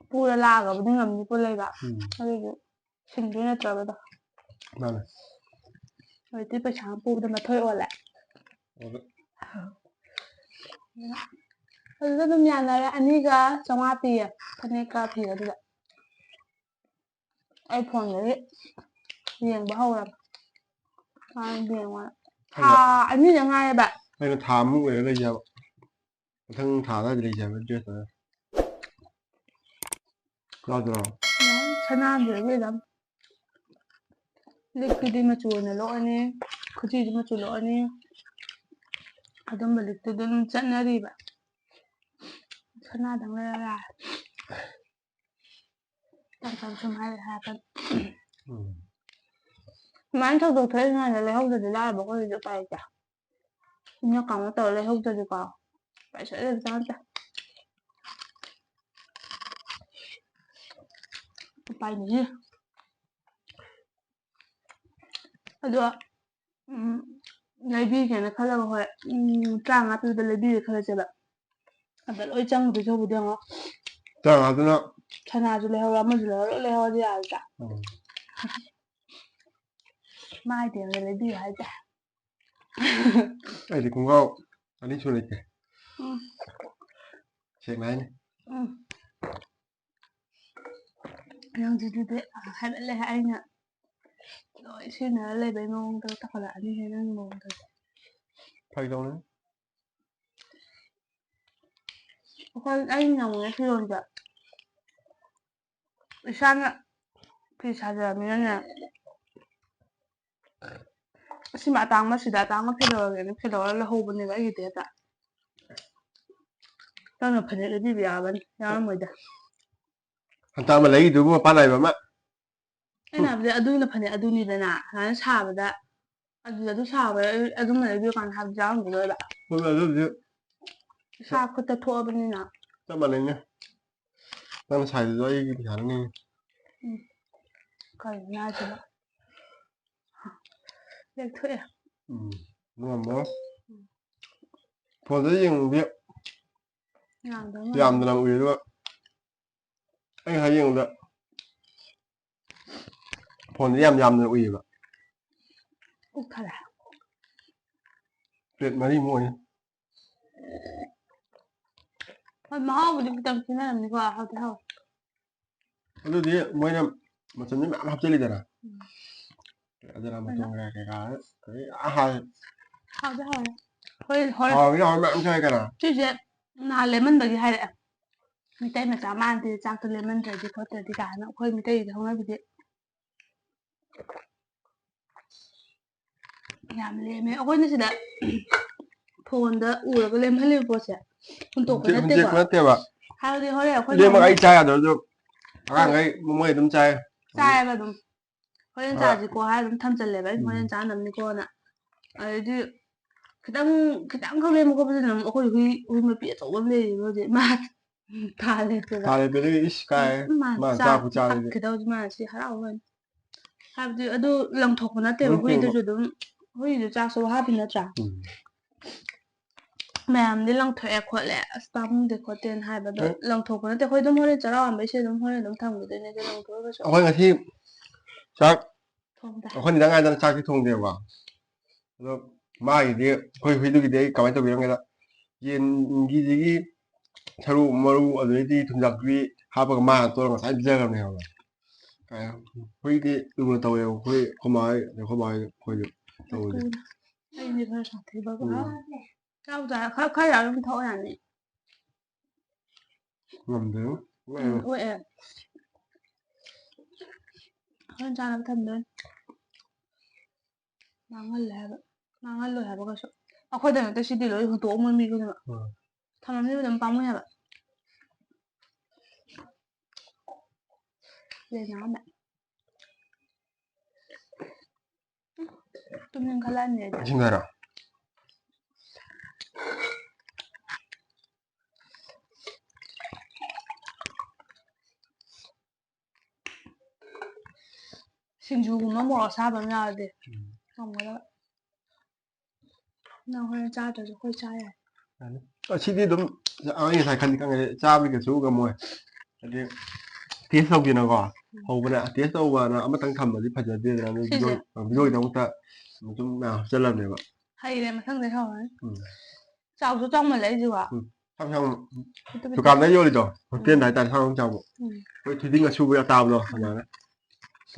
ꯄꯨꯔ ꯂꯥꯛꯑꯒꯕꯨꯗꯤ ꯉꯝꯅꯤꯀꯣ ꯂꯩꯕ꯫ ꯎꯝ꯫ ꯑꯗꯨꯏꯁꯨ ꯁꯤꯡꯗꯣꯏ ꯅꯠꯇ꯭ꯔꯕꯗꯣ꯫ ꯃꯥꯅꯦ꯫ ꯍꯧꯖꯤꯛꯇꯤ ꯄꯩꯁꯥ ꯑꯃ ꯄꯨꯕꯗ ꯃꯊꯣꯏ ꯑꯣꯜꯂꯦ꯫ ꯑꯣꯜꯂꯦ꯫ ꯑꯗꯨꯗ ꯑꯗꯨꯝ ꯌꯥꯅꯔꯦ꯫ ꯑꯅꯤꯒ ꯆꯥꯝꯃꯉꯥ ꯄꯤꯌꯦ ꯐꯅꯦꯛꯀ ꯐꯤꯒꯗꯨꯗ꯫ ꯑꯩ ꯐꯣꯟꯗꯒꯤ ꯌꯦꯡꯕ ꯍꯧꯔꯕ꯫ ꯃꯥꯅ ꯌꯦꯡꯉꯣꯅ꯫ ꯊꯥ ꯑꯩꯅ ꯑꯅꯤꯗ ꯉꯥꯏꯔꯦꯕ꯫ ꯑꯩꯅ ꯊꯥ ꯑꯃꯨꯛ ꯂꯩꯔ ꯂꯩꯁꯦ ꯍꯥꯏꯕ꯫ ꯃꯊꯪ ꯊꯥ ꯑꯗꯨꯋꯥꯏꯗ ꯂꯩꯁꯦ ꯍꯥꯏꯕ dress ꯇꯣ꯫ ꯌꯥꯗ꯭ꯔꯣ? ꯌꯥꯏ, ꯁꯅꯥꯗꯨꯗꯒꯤ ꯑꯗꯨꯝ꯫ ꯂꯤꯛꯇꯨꯗꯤ ꯃꯆꯨ ꯑꯣꯏꯅ ꯂꯣꯛꯑꯅꯤ, ꯈꯨꯖꯤꯗꯨ ꯃꯆꯨ ꯂꯣꯛꯑꯅꯤ꯫ ꯑꯗꯨꯝꯕ ꯂꯤꯛꯇꯨꯗ ꯑꯗꯨꯝ ꯆꯠꯅꯔꯤꯕ꯫ ꯁꯅꯥꯗꯪ ꯂꯩꯔ ꯌꯥꯔꯦ꯫ ꯇꯞ ꯇꯞ ꯁꯨꯝ ꯍꯥꯏꯔ ꯍꯥꯏꯔꯛꯀꯅꯤ꯫ ꯎꯝ꯫ ꯁꯨꯃꯥꯏꯅ ꯊꯧꯗꯣꯛ ꯊꯣꯛꯏ ꯁꯨꯃꯥꯏꯅ ꯂꯩꯍꯧꯗ꯭ꯔꯗꯤ ꯂꯥꯏꯔꯕ ꯑꯩꯈꯣꯏꯒꯤꯗꯤ ꯎꯄꯥꯏ ꯂꯩꯇꯦ꯫ ꯏꯟꯅ ꯀꯥꯡꯅ ꯇꯧꯔ ꯂꯩꯍꯧꯗ꯭ꯔꯗꯤꯀꯣ ꯎꯄꯥꯏ ꯁꯨꯡꯂꯩ ꯂꯩꯕꯖꯥꯠ ꯅꯠꯇꯦ꯫ ꯎꯄꯥꯏ ꯂꯩꯌꯦ꯫ ꯑꯗꯣ ꯎꯝ, ꯂꯩꯕꯤꯒꯦꯅ ꯈꯜꯂꯒ ꯍꯣꯏ, ꯎꯝ, ꯇꯔꯥꯃꯉꯥ ꯄꯤꯕꯗ ꯂꯩꯕꯤꯒꯦ ꯈꯜꯂꯁꯦꯕ꯫ ꯑꯗ ꯂꯣꯏ ꯆꯪꯗꯣꯏ ꯁꯔꯨꯛꯄꯨꯗꯤ ꯌꯦꯡꯉꯣ꯫ ꯇꯔꯥꯃꯉꯥꯗꯨꯅ ꯁꯅꯥꯁꯨ ꯂꯩꯍꯧꯔ, ꯑꯃꯁꯨ ꯂꯩꯍꯧꯔ, ꯂꯣꯏ ꯂꯩꯍꯧꯔꯗꯤ ꯌꯥꯔꯦꯗ꯫ ꯎꯝ꯫ ꯃꯥꯏꯗꯤ ꯑꯃ ꯂꯩꯕꯤꯌꯨ ꯍꯥꯏꯗꯦ꯫ ꯑꯩꯗꯤ ꯈꯣꯡꯒ꯭ꯔꯥꯎ ꯑꯅꯤ ꯁꯨ ꯂꯩꯇꯦ꯫ ꯎꯝ꯫ ꯁꯦꯡꯅ ꯍꯥꯏꯅꯤ꯫ ꯎꯝ꯫ ꯅꯪꯁꯤꯗꯤ ꯍꯥꯏꯃꯜꯂꯦ꯫ ꯑꯩꯅ ꯂꯣꯏ ꯁꯤꯖꯤꯟꯅꯔ ꯂꯩꯕꯩ ꯃꯑꯣꯡꯗ ꯇꯧꯈꯠꯂꯛꯑꯅꯤꯍꯦ ꯅꯪꯒꯤ ꯃꯑꯣꯡꯗꯨꯗꯤ꯫ ꯐꯥꯒꯤ ꯇꯧꯅꯦ꯫ ꯑꯩꯈꯣꯏ, ꯑꯩꯅ ꯑꯃꯨꯛꯅꯦ ꯐꯤꯔꯣꯟꯁꯦ ꯏꯁꯥꯅ ꯐꯤ ꯁꯥꯖꯔꯕꯅꯤꯅꯅꯦ, ꯁꯤꯃ ꯑꯇꯥꯡꯕ, ꯁꯤꯗ ꯑꯇꯥꯡꯕ ꯀꯩꯗꯧꯔꯒꯦꯅ ꯀꯩꯗꯧꯔ ꯂꯩꯍꯧꯕꯅꯦꯕ ꯑꯩꯒꯤꯗꯤ ꯍꯦꯛꯇ꯫ ꯅꯪꯅ ꯐꯅꯦꯛ ꯂꯩꯕꯤꯕ ꯌꯥꯕꯅꯤ, ꯌꯥꯔꯝꯃꯣꯏꯗ꯫ ꯍꯟꯇꯛ ꯑꯃ ꯂꯩꯔꯤꯗꯨꯕꯨ ꯃꯄꯥꯟ ꯅꯥꯏꯕ ꯑꯃ꯫ ꯑꯩꯅ ꯍꯥꯏꯕꯗꯤ ꯑꯗꯨꯅ ꯐꯅꯦꯛ ꯑꯗꯨꯅꯤꯗꯅ, ꯁꯨꯃꯥꯏꯅ ꯁꯥꯕꯗ ꯑꯗꯨꯗ ꯑꯗꯨ ꯁꯥꯕ ꯑꯗꯨꯝꯕ ꯂꯩꯕꯤꯌꯨ ꯀꯥꯏꯅ ꯍꯥꯏꯕꯗꯤ ꯌꯥꯎꯔꯝꯈꯤꯔꯣꯏꯕ꯫ ꯍꯣꯏ, ꯑꯗꯨꯕꯨꯗꯤ ꯏꯁꯥ ꯈꯨꯠꯇ ꯊꯣꯛꯑꯕꯅꯤꯅ꯫ ꯆꯞ ꯃꯥꯟꯅꯩꯅꯦ꯫ ꯅꯪꯅ ꯁꯥꯏꯗꯨꯁꯨ ꯑꯩꯒꯤ ꯄꯩꯁꯥꯅꯅꯦ꯫ ꯎꯝ꯫ ꯀꯔꯤꯅꯣ ꯍꯥꯏꯁꯤꯕꯣ? ꯇꯦꯛꯊꯣꯛꯑꯦ꯫ ꯎꯝ ꯅꯨꯡꯉꯥꯏꯕ꯭ꯔꯣ? ꯐꯣꯟꯗ ꯌꯦꯡꯕꯗꯤ ꯌꯥꯝꯗꯕ ꯃꯥꯜꯂꯦ꯫ ꯌꯥꯝꯗꯅ ꯎꯏ ꯑꯗꯨꯒ ꯑꯩ ꯉꯁꯥꯏ ꯌꯦꯡꯕꯗ ꯐꯣꯟꯗꯗꯤ ꯌꯥꯝ ꯌꯥꯝꯗꯅ ꯎꯏꯌꯦꯕ꯫ ꯄꯨꯛ ꯊꯜꯂꯦ꯫ ꯄ꯭ꯂꯦꯠ ꯃꯔꯤꯃꯨꯛ ꯑꯣꯏꯅꯤ꯫ ꯍꯣꯏ, ꯃꯍꯥꯎꯕꯨꯗꯤ ꯈꯤꯇꯪ ꯈꯦꯠꯅꯔꯝꯅꯤꯀꯣ꯫ ꯍꯥꯎꯗꯤ ꯍꯥꯎꯋꯦ꯫ ꯑꯗꯨꯗꯤ ꯃꯣꯏꯅ ꯃꯆꯜꯗꯤ ꯃꯌꯥꯝ ꯍꯥꯞꯆꯤꯜꯂꯤꯗꯅ꯫ ꯎꯝ꯫ ꯑꯗꯨꯅ ꯃꯇꯣꯡ ꯀꯩꯀꯥ ꯀꯩꯀꯥ ꯑꯗꯩ ꯑꯍꯥꯟ ꯍꯥꯎꯗꯤ ꯍꯥꯎꯋꯦ꯫ ꯍꯣꯏ, ꯍꯣꯏ꯫ ꯍꯥꯎꯕꯅ ꯍꯥꯎꯕ ꯃꯌꯥꯝ ꯆꯥꯏ ꯀꯅꯥ? ꯁꯤꯁꯦ ꯅꯍꯥꯟ ꯂꯦꯃꯟꯕꯒꯤ ꯍꯥꯏꯔꯛꯑꯦ꯫ ꯃꯤꯇꯩ ꯃꯆꯥ ꯃꯥꯟꯗꯦ, ꯆꯥꯛꯇꯣ ꯂꯦꯃꯟꯗ꯭ꯔꯗꯤ ꯈꯣꯠꯇ꯭ꯔꯗꯤ ꯀꯥꯏꯅ ꯑꯩꯈꯣꯏ ꯃꯤꯇꯩꯒꯤꯗꯤ ꯍꯧꯅꯕꯤꯗꯤ꯫ ꯌꯥꯝ ꯂꯦꯝꯃꯦ꯫ ꯑꯩꯈꯣꯏꯅ ꯁꯤꯗ ꯐꯣꯟꯗ ꯎꯔꯒ ꯂꯦꯝꯍꯜꯂꯤꯕ ꯄꯣꯠꯁꯦ ꯍꯨꯟꯇꯣꯛꯄ ꯍꯨꯟꯇꯦꯛ- ꯅꯠꯇꯦꯀꯣ꯫ ꯍꯨꯟꯇꯦꯛꯄ ꯅꯠꯇꯦꯕ꯫ ꯍꯥꯏꯕꯗꯤ ꯍꯣꯔꯦꯟ ꯑꯩꯈꯣꯏꯅ ꯂꯦꯝꯃꯒ ꯑꯃꯨꯛ ꯑꯩ ꯆꯥ ꯌꯥꯗ꯭ꯔꯁꯨ ꯑꯉꯥꯡꯈꯩ ꯃꯣꯏ ꯑꯗꯨꯝ ꯆꯥꯏ꯫ ꯆꯥꯏꯌꯦꯕ ꯑꯗꯨꯝ꯫ ꯍꯣꯔꯦꯟ ꯍꯣꯏ꯫ ꯆꯥꯁꯤꯀꯣ ꯍꯥꯏꯔ ꯑꯗꯨꯝ ꯊꯝꯖꯜꯂꯦꯕ꯫ ꯑꯩ ꯎꯝ꯫ ꯍꯣꯔꯦꯟ ꯆꯥꯅꯕꯅꯤꯀꯣꯅ꯫ ꯑꯗꯩꯗꯤ ꯈꯤꯇꯪ ꯈꯤꯇꯪ ꯈꯛ ꯂꯦꯝꯕ ꯈꯣꯠꯄꯗꯨꯅ ꯑꯃꯨꯛ ꯑꯩꯈꯣꯏ ꯍꯨꯏ ꯍꯨꯏ ꯃꯄꯤ ꯑꯆꯧꯕ ꯑꯃ ꯂꯩꯔꯤꯕ ꯍꯧꯖꯤꯛ꯫ ꯃꯥ ꯊꯥ ꯂꯦꯞꯄꯦꯕ꯫ ꯊꯥ ꯂꯦꯞꯄꯦ ꯑꯗꯨꯒꯤ ꯏꯁ ꯀꯥꯏ ꯃꯥ ꯃꯥ ꯆꯥꯛ ꯆꯥꯛꯄꯨ ꯆꯥꯔꯗꯤ꯫ ꯍꯥꯞꯈꯤꯗꯧꯗꯤ ꯃꯥ ꯁꯤ ꯍꯔꯥꯎꯕꯅꯤ꯫ ꯍꯥꯏꯕꯗꯤ ꯑꯗꯨ ꯂꯪꯊꯣꯛꯄ ꯅꯠꯇꯦꯕ ꯅꯠꯇꯦꯕ꯫ ꯍꯨꯏꯗꯨꯁꯨ ꯑꯗꯨꯝ ꯍꯨꯏꯗꯨ ꯆꯥꯛꯁꯨ ꯍꯥꯞꯄꯤ ꯅꯠꯇ꯭ꯔꯥ? ꯎꯝ꯫ ꯃꯌꯥꯝꯗꯤ ꯂꯪꯊꯣꯛꯑꯦ ꯈꯣꯠꯂꯦ ꯑꯁ ꯄꯥꯝꯃꯨꯗꯦ ꯈꯣꯠꯇꯦꯅ ꯍꯥꯏꯕꯗꯣ ꯍꯣꯏ꯫ ꯂꯪꯊꯣꯛꯄ ꯅꯠꯇꯦ꯫ ꯑꯩꯈꯣꯏ ꯑꯗꯨꯝ ꯍꯣꯔꯦꯟ ꯆꯔꯥ ꯋꯥꯟꯕꯩꯁꯦ ꯑꯗꯨꯝ ꯍꯣꯔꯦꯟ ꯑꯗꯨꯝ ꯊꯝꯈꯤꯗꯣꯏꯅꯦ ꯑꯗꯨ ꯂꯪꯊꯣꯛꯑꯒꯁꯨ꯫ ꯑꯩꯈꯣꯏ ꯉꯁꯤ ꯆꯥꯛ ꯊꯣꯡꯗ꯫ ꯑꯩꯈꯣꯏ ꯅꯤꯗꯪ ꯉꯥꯏꯗꯅ ꯆꯥꯛꯇꯤ ꯊꯣꯡꯗꯦꯕ꯫ ꯑꯗꯣ ꯃꯥꯒꯤꯗꯤ ꯑꯩꯈꯣꯏ ꯍꯨꯏꯗꯨꯒꯤꯗꯤ ꯑꯩ ꯀꯃꯥꯏꯅ ꯇꯧꯕꯤꯔꯝꯒꯦꯗ ꯌꯦꯟꯒꯤꯁꯤꯒꯤ ꯁꯔꯨ ꯃꯔꯨ ꯑꯗꯨꯗꯩꯗꯤ ꯊꯨꯝꯖꯥꯛꯄꯤ ꯍꯥꯞꯄꯒ ꯃꯥꯅ ꯇꯣꯠꯂꯒ ꯉꯁꯥꯏ ꯄꯤꯖꯈ꯭ꯔꯕꯅꯦ ꯈꯪꯕ꯭ꯔꯥ? ꯍꯨꯏꯗꯤ ꯂꯨꯅ ꯇꯧꯋꯦꯕ ꯑꯩꯈꯣꯏ ꯑꯩꯈꯣꯏ ꯃꯥ ꯍꯣꯏ ꯑꯩꯈꯣꯏ ꯃꯥ ꯍꯣꯏ ꯑꯩꯈꯣꯏꯁꯨ ꯇꯧꯕꯗꯤ꯫ ꯑꯩꯗꯤ ꯈꯔ ꯁꯥꯊꯤꯕꯒ ꯎꯝ꯫ ꯆꯥꯕꯨ ꯆꯥ ꯈꯔ ꯈꯔ ꯌꯥꯝ ꯊꯛꯑꯣ ꯌꯥꯅꯤ꯫ ꯉꯝꯗꯦꯕ꯫ ꯎꯝ, ꯑꯣꯛꯑꯦ꯫ ꯍꯣꯔꯦꯟ ꯆꯥꯅꯕ ꯊꯝꯗꯣꯏꯅꯤ꯫ ꯃꯥꯡꯍꯜꯂꯦ ꯍꯥꯏꯕ꯫ ꯃꯥꯡꯍꯜꯂꯣꯏ ꯍꯥꯏꯕ ꯀꯩꯁꯨ꯫ ꯑꯩꯈꯣꯏꯗ ꯅꯠꯇꯦ ꯁꯤꯗꯤ ꯂꯣꯏ ꯍꯨꯟꯇꯣꯛꯑꯝꯃꯣꯏ ꯃꯤ ꯈꯨꯗꯤꯡꯃꯛ꯫ ꯎꯝ꯫ ꯊꯝꯃꯝꯅꯤꯕ ꯑꯗꯨꯝ ꯄꯥꯝꯃꯨꯏ ꯍꯥꯏꯕ꯫ ꯂꯦꯅꯥ ꯑꯃ꯫ ꯇꯨꯝꯅꯤꯡꯈꯠꯂꯛꯑꯅꯤ ꯑꯩꯗꯤ꯫ ꯏꯁꯤꯡ ꯍꯥꯏꯔꯣ? ꯁꯤꯡꯖꯨꯒꯨꯝꯕ ꯃꯣꯔꯣꯛ ꯑꯁꯥꯕ ꯑꯃ ꯌꯥꯎꯔꯗꯤ꯫ ꯉꯝꯒꯗꯕ꯫ ꯅꯪ ꯍꯣꯔꯦꯟ ꯆꯥꯗ꯭ꯔꯁꯨ ꯑꯩꯈꯣꯏ ꯆꯥ ꯌꯥꯏ꯫ ꯑꯁꯤꯗꯤ ꯑꯗꯨꯝ ꯑꯩ ꯉꯁꯥꯏ ꯈꯟꯗꯤ ꯈꯪꯉꯦ, ꯆꯥꯕꯗꯤ ꯀꯩꯁꯨ ꯉꯝꯃꯣꯏ꯫ ꯍꯥꯏꯗꯤ ꯇꯦꯁ ꯇꯧꯒꯦꯅꯀꯣ, ꯍꯧꯕꯅ ꯇꯦꯁ ꯇꯧꯕꯅ ꯑꯃꯇꯪ ꯊꯝꯕꯗꯤ ꯐꯖꯗꯦꯗꯅ, ꯑꯗꯨ ꯁꯤꯁꯦ꯫ ꯚꯤꯗꯤꯑꯣ-, ꯚꯤꯗꯤꯑꯣꯒꯤꯗꯃꯛꯇ ꯁꯨꯝ ꯃꯌꯥꯝ ꯍꯥꯞꯆꯜꯂꯕꯅꯦꯕ꯫ ꯍꯩꯔꯦ, ꯃꯊꯪꯗꯩ ꯍꯧꯔꯅꯤ꯫ ꯎꯝ꯫ ꯆꯥꯎꯁꯨ ꯆꯥꯎꯃꯜꯂꯦ ꯑꯩꯁꯤꯀꯣ꯫ ꯁꯥꯡ ꯁꯥꯡ ꯄꯤꯛꯇꯨ ꯄꯤꯛꯇꯨ꯫ ꯗꯨꯀꯥꯟꯗ ꯌꯣꯜꯂꯤꯗꯣ, ꯍꯣꯇꯦꯜꯗ ꯎꯝ꯫ ꯍꯥꯏꯇꯥꯔꯦ, ꯁꯥꯡ ꯁꯥꯡ ꯆꯥꯎꯕ꯫ ꯎꯝ꯫ ꯑꯩꯈꯣꯏ ꯊꯣꯏꯗꯤꯡ ꯑꯁꯨꯕ ꯑꯇꯥꯕꯗꯣ ꯑꯗꯨꯃꯥꯏꯅ꯫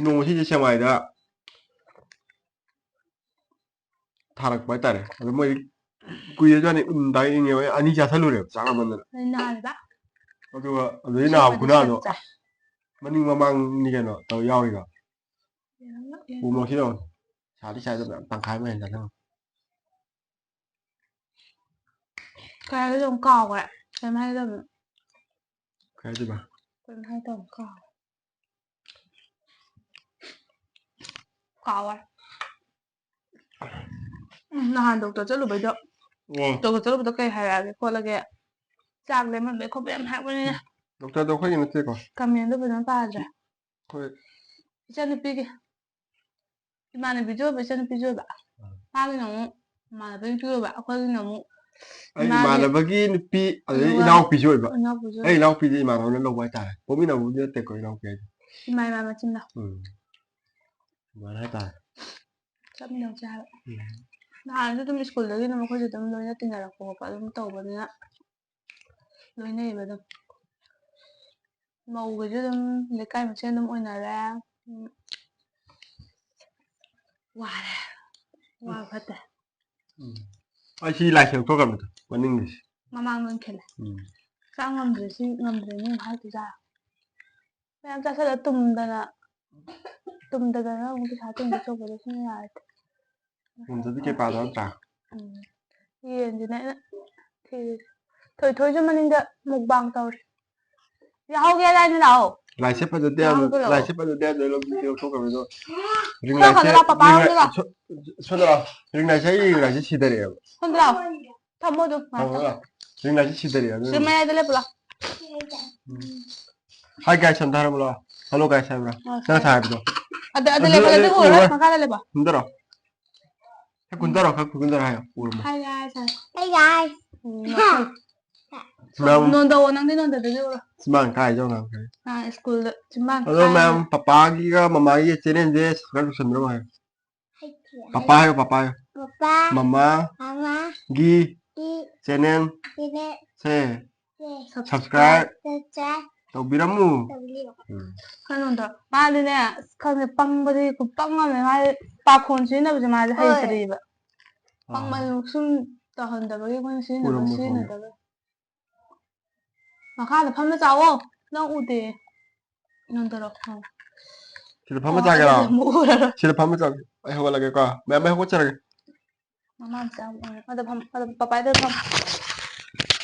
ꯅꯣꯡꯃ ꯁꯤꯁꯦ ꯁꯦꯛꯃꯥꯏꯗ ꯊꯥꯔꯛꯄ ꯍꯥꯏꯇꯥꯔꯦ꯫ ꯑꯗꯣ ꯃꯣꯏ ꯀꯨꯏꯔꯖꯥꯠꯅꯤ, ꯎꯝ, ꯗꯥꯏꯔꯦꯛ ꯏꯪꯉꯦꯕ꯫ ꯑꯩ ꯑꯅꯤ ꯆꯥꯁꯜꯂꯨꯔꯦꯕ, ꯆꯥꯛ ꯂꯥꯝꯃꯟꯗꯅ꯫ ꯑꯩ ꯅꯥꯔꯤꯕ꯫ ꯑꯗꯨꯒ ꯑꯗꯨꯗꯩ ꯅꯥꯕ ꯈꯨꯅꯥꯗꯣ, ꯆꯥꯏ꯫ ꯑꯁ, ꯃꯅꯤꯡ ꯃꯃꯥꯡꯅꯤ ꯀꯩꯅꯣ ꯇꯧ ꯌꯥꯎꯔꯤꯗꯣ꯫ ꯎ ꯃꯣꯔꯣꯛꯁꯤ ꯌꯦꯡꯉꯣ꯫ ꯁꯥꯗꯤ ꯁꯥꯏꯗ ꯃꯌꯥꯝ ꯇꯪꯈꯥꯏ ꯑꯃ ꯍꯦꯟꯅ ꯆꯥꯁꯜꯂꯣ꯫ ꯀꯩ ꯍꯥꯏꯒꯦ ꯇꯧꯕꯅꯣ ꯀꯥꯎꯈ꯭ꯔꯦ꯫ ꯀꯩꯅꯣꯝ ꯍꯥꯏꯒꯦ ꯇꯧꯕꯅꯣ꯫ ꯀꯩ ꯍꯥꯏꯗꯣꯏꯕ? ꯀꯩꯅꯣꯝ ꯍꯥꯏꯒꯦ ꯇꯧꯕꯅꯣ ꯀꯥꯎꯈ꯭ꯔꯦ꯫ ꯀꯥꯎꯈ꯭ꯔꯦ꯫ ꯎꯝ, ꯅꯍꯥꯟ ꯗꯣꯛꯇꯔ ꯆꯠꯂꯨꯕꯩꯗꯣ꯫ ꯑꯣ꯫ ꯗꯣꯛꯇꯔ ꯆꯠꯂꯨꯕꯗꯣ ꯀꯩ ꯍꯥꯏꯔꯛꯑꯒꯦ ꯈꯣꯠꯂꯒꯦ? ꯆꯥꯛ ꯂꯦꯝꯍꯟꯕꯩ ꯈꯣꯠꯄꯩ ꯌꯥꯝ ꯍꯥꯏꯔꯛꯄꯅꯤꯅꯦ꯫ ꯗꯣꯛꯇꯔꯗꯣ ꯑꯩꯈꯣꯏꯒꯤ ꯅꯠꯇꯦꯀꯣ꯫ ꯀꯃꯦꯟꯗꯣ ꯐꯖꯅ ꯄꯥꯗ꯭ꯔꯦ꯫ ꯑꯩꯈꯣꯏ ꯏꯆꯟꯅꯨꯄꯤꯒꯤ꯫ ꯏꯃꯥꯟꯅꯕꯤꯁꯨ ꯑꯣꯏꯕ, ꯏꯆꯟꯅꯨꯄꯤꯁꯨ ꯑꯣꯏꯕ꯫ ꯑꯥ꯫ ꯃꯥꯒꯤꯅ ꯑꯃꯨꯛ ꯏꯃꯥꯟꯅꯕꯒꯤꯁꯨ ꯑꯣꯏꯕ, ꯑꯩꯈꯣꯏꯒꯤꯅ ꯑꯃꯨꯛ ꯑꯩ ꯏꯃꯥꯒꯤ ꯏꯃꯥꯟꯅꯕꯒꯤ ꯅꯨꯄꯤ, ꯑꯗꯩ ꯑꯗꯨꯒ ꯏꯅꯥꯎꯄꯤꯁꯨ ꯑꯣꯏꯕ꯫ ꯏꯅꯥꯎꯄꯤꯁꯨ ꯑꯩ ꯏꯅꯥꯎꯄꯤꯗꯤ ꯏꯃꯥꯟꯅꯕꯅ ꯂꯧꯕ ꯍꯥꯏꯇꯥꯔꯦ, ꯄꯣꯛꯃꯤꯟꯅꯕꯕꯨꯗꯤ ꯅꯠꯇꯦꯀꯣ ꯏꯅꯥꯎꯄꯤ ꯍꯥꯏꯗꯤ꯫ ꯏꯃꯥ ꯏꯃꯥ ꯃꯆꯤꯟꯗꯣ꯫ ꯎꯝ꯫ ꯑꯗꯨꯃꯥꯏꯅ ꯍꯥꯏꯇꯥꯔꯦ꯫ ꯆꯠꯃꯤꯟꯅꯧꯁꯦ ꯍꯥꯏꯕ꯫ ꯎꯝ꯫ ꯅꯍꯥꯟꯁꯨ ꯑꯗꯨꯝ ꯁ꯭ꯀꯨꯜꯗꯒꯤ ꯑꯗꯨꯝ ꯑꯩꯈꯣꯏꯁꯨ ꯑꯗꯨꯝ ꯂꯣꯏꯅ ꯇꯤꯟꯅꯔꯛꯄ ꯈꯣꯠꯄ ꯑꯗꯨꯝ ꯇꯧꯕꯅꯤꯅ ꯂꯣꯏꯅꯩꯌꯦꯕ ꯑꯗꯨꯝ꯫ ꯃꯧꯒꯩꯁꯨ ꯑꯗꯨꯝ ꯂꯩꯀꯥꯏ ꯃꯁꯦꯟ ꯑꯗꯨꯝ ꯑꯣꯏꯅꯔꯦ꯫ ꯎꯝ꯫ ꯋꯥꯔꯦ꯫ ꯋꯥꯕ ꯐꯠꯇꯦ꯫ ꯎꯝ꯫ ꯑꯩ ꯁꯤ ꯂꯥꯏꯁꯦ ꯂꯧꯊꯣꯛꯈ꯭ꯔꯕꯅꯤꯗ, ꯃꯅꯤꯡꯒꯤꯁꯦ꯫ ꯃꯃꯥꯡꯗ ꯑꯣꯏꯅ ꯈꯤꯜꯂꯦ꯫ ꯎꯝ꯫ ꯆꯥ ꯉꯝꯗ꯭ꯔꯦ ꯁꯤ, ꯉꯝꯗ꯭ꯔꯦ ꯅꯪ ꯍꯥꯏꯗꯨ ꯆꯥ꯫ ꯃꯌꯥꯝ ꯆꯥꯁꯜꯂ ꯇꯨꯝꯗꯅ, ꯇꯨꯝꯗꯗꯅ ꯑꯃꯨꯛ ꯄꯩꯁꯥ ꯇꯤꯡꯕ ꯁꯔꯨꯛꯄꯨꯗꯤ ꯁꯤꯅ ꯌꯥꯔꯦ꯫ ꯉꯝꯗꯗꯤ ꯀꯩ ꯄꯥꯗꯣ ꯅꯠꯇ꯭ꯔꯥ? ꯎꯝ꯫ ꯌꯦꯟꯁꯤꯅ ꯑꯩꯅ ꯊꯤꯔꯤꯁꯦ꯫ ꯊꯣꯏꯊꯣꯏꯁꯨ ꯃꯅꯤꯡꯗ mukbang ꯇꯧꯔꯤ꯫ ꯌꯥꯍꯧꯒꯦ ꯍꯥꯏꯗꯥꯏꯅꯦ, ꯂꯥꯛꯑꯣ꯫ ꯂꯥꯏꯁꯦ ꯐꯖꯗꯦ ꯌꯥꯝꯅ, ꯌꯥꯍꯧꯒꯦ ꯂꯥꯛꯑꯣ꯫ ꯂꯥꯏꯁꯦ ꯐꯖꯗꯦ ꯌꯥꯝꯅ, ꯂꯧꯕꯤꯗꯦ, ꯂꯧꯊꯣꯛꯈ꯭ꯔꯕꯅꯦ ꯑꯗꯣ꯫ ring ꯁꯣꯝꯗ lightꯁꯦ, ꯂꯥꯛꯑꯣ, ꯄꯄꯥ ring ꯔꯣꯝꯗ light, ꯂꯥꯛꯑꯣ꯫ ꯁꯣ-, ꯁꯣꯝꯗ ꯂꯥꯛꯑꯣ꯫ Ring lightꯁꯦ, ꯑꯩꯒꯤ ring lightꯁꯦ ꯁꯤꯊꯔꯛꯑꯦꯕ꯫ ꯁꯣꯝꯗ ꯂꯥꯛꯑꯣ꯫ ꯊꯝꯃꯣ ꯑꯗꯨꯝ ꯉꯥꯏꯍꯥꯛꯇꯪ꯫ ꯊꯝꯃꯣ꯫ Ring lightꯁꯦ ꯁꯤꯊꯔꯛꯑꯦ ꯑꯗꯨ꯫ ꯁꯤ ꯃꯌꯥꯏꯗ ꯂꯦꯞꯄꯨ ꯂꯥꯎ꯫ Hi guys ꯑꯝꯇ ꯍꯥꯏꯔꯝꯃꯣ ꯂꯥꯛꯑꯣ꯫ Hello guys ꯍꯥꯏꯕ꯭ꯔꯥ? ꯑ, ꯅꯪ ꯉꯁꯥꯏ ꯍꯥꯏꯕꯗꯣ꯫ ꯑꯗ, ꯑꯗ ꯑꯗꯨ ꯂꯦꯞꯄꯨ, ꯑꯩ ꯑꯗꯨ ꯎꯔꯣꯏ, ꯎꯔꯣꯏ꯫ ꯃꯈꯥꯗ ꯂꯦꯞꯄꯣ꯫ ꯁꯣꯝꯗꯔꯣ? ꯈꯔ ꯀꯨꯟꯊꯔꯣ, ꯈꯔ ꯀꯨꯟꯊꯔꯣ ꯍꯥꯏꯌꯣ, ꯎꯔꯝꯃꯣ꯫ Hi guys, hi꯫ Hey guys. ꯃꯌꯥꯝ ꯅꯣꯟꯗꯧꯑꯣ, ꯅꯪꯗꯤ ꯅꯣꯟꯗꯗꯒꯦ ꯎꯔꯣ꯫ ꯁꯨꯃꯥꯡ ꯀꯥꯏꯗꯧ ꯉꯥꯡꯈ꯭ꯔꯦ꯫ ꯑꯥ, ꯁ꯭ꯀꯨꯜꯗ ꯆꯤꯝꯕꯥꯡ ꯑꯗꯣ ꯃꯌꯥꯝ, ꯄꯄꯥꯒꯤꯒ ꯃꯃꯥꯒꯤ channelꯁꯦ subscribe ꯇꯧꯁꯟꯕꯤꯔꯝꯃꯣ ꯍꯥꯏꯌꯣ꯫ ꯄꯄꯥ ꯍꯥꯏꯌꯣ, ꯄꯄꯥ ꯍꯥꯏꯌꯣ꯫ ꯄꯄꯥ꯫ ꯃꯃꯥ꯫ ꯃꯃꯥ꯫ ꯒꯤ꯫ ꯒꯤ꯫ Channel꯫ ꯁꯤꯅꯦ꯫ ꯁꯦ꯫ ꯁꯦ꯫ Subscribe꯫ ꯆꯠꯆꯥ꯫ ꯇꯧꯕꯤꯔꯝꯃꯨ꯫ ꯇꯧꯕꯤꯔꯝꯃꯨ꯫ ꯎꯝ꯫ ꯀꯩꯅꯣꯗꯣ ꯃꯥꯗꯤꯅꯦ, ꯑꯁ, ꯈꯪꯗꯦ, ꯄꯪꯕꯗꯤ ꯈꯨꯄꯪ ꯑꯃꯅꯦ꯫ ꯃꯥꯗꯤ ꯄꯥꯈꯣꯟ ꯁꯤꯖꯤꯟꯅꯕꯁꯦ ꯃꯥꯗꯤ ꯍꯣꯏ꯫ ꯍꯩꯇ꯭ꯔꯤꯕ꯫ ꯑꯥ꯫ ꯄꯪꯕꯗꯤ ꯁꯨꯝ ꯇꯧꯍꯟꯗꯕꯒꯤ ꯑꯩꯈꯣꯏꯅ ꯁꯤꯖꯤꯟꯅꯕ ꯎꯔꯝꯃꯣꯏ, ꯁꯤꯖꯤꯟꯅꯗꯕ꯫ ꯃꯈꯥꯗ ꯐꯝꯅ ꯆꯥꯎꯋꯣ꯫ ꯅꯪ ꯎꯗꯦ꯫ ꯅꯪ ꯇꯧꯔꯣ꯫ ꯑꯥ꯫ ꯁꯤꯗ ꯐꯝꯃ ꯑꯣ, ꯆꯥꯒꯦꯔꯣ? ꯑꯗꯨꯗꯤ ꯑꯃꯨꯛ ꯎꯔꯔꯣꯏ꯫ ꯁꯤꯗ ꯐꯝꯃ ꯆꯥꯒꯦ꯫ ꯑꯩ ꯍꯧꯒꯠꯂꯒꯦꯀꯣ꯫ ꯃꯌꯥꯝ, ꯑꯩ ꯍꯧꯒꯠꯆꯔꯒꯦ꯫ ꯃꯃꯥ ꯃꯆꯥ ꯑꯃ ꯑꯣꯏꯔꯦ꯫ ꯑꯗ ꯐꯝ, ꯑꯗ ꯄꯄꯥꯏꯗ ꯐꯝ꯫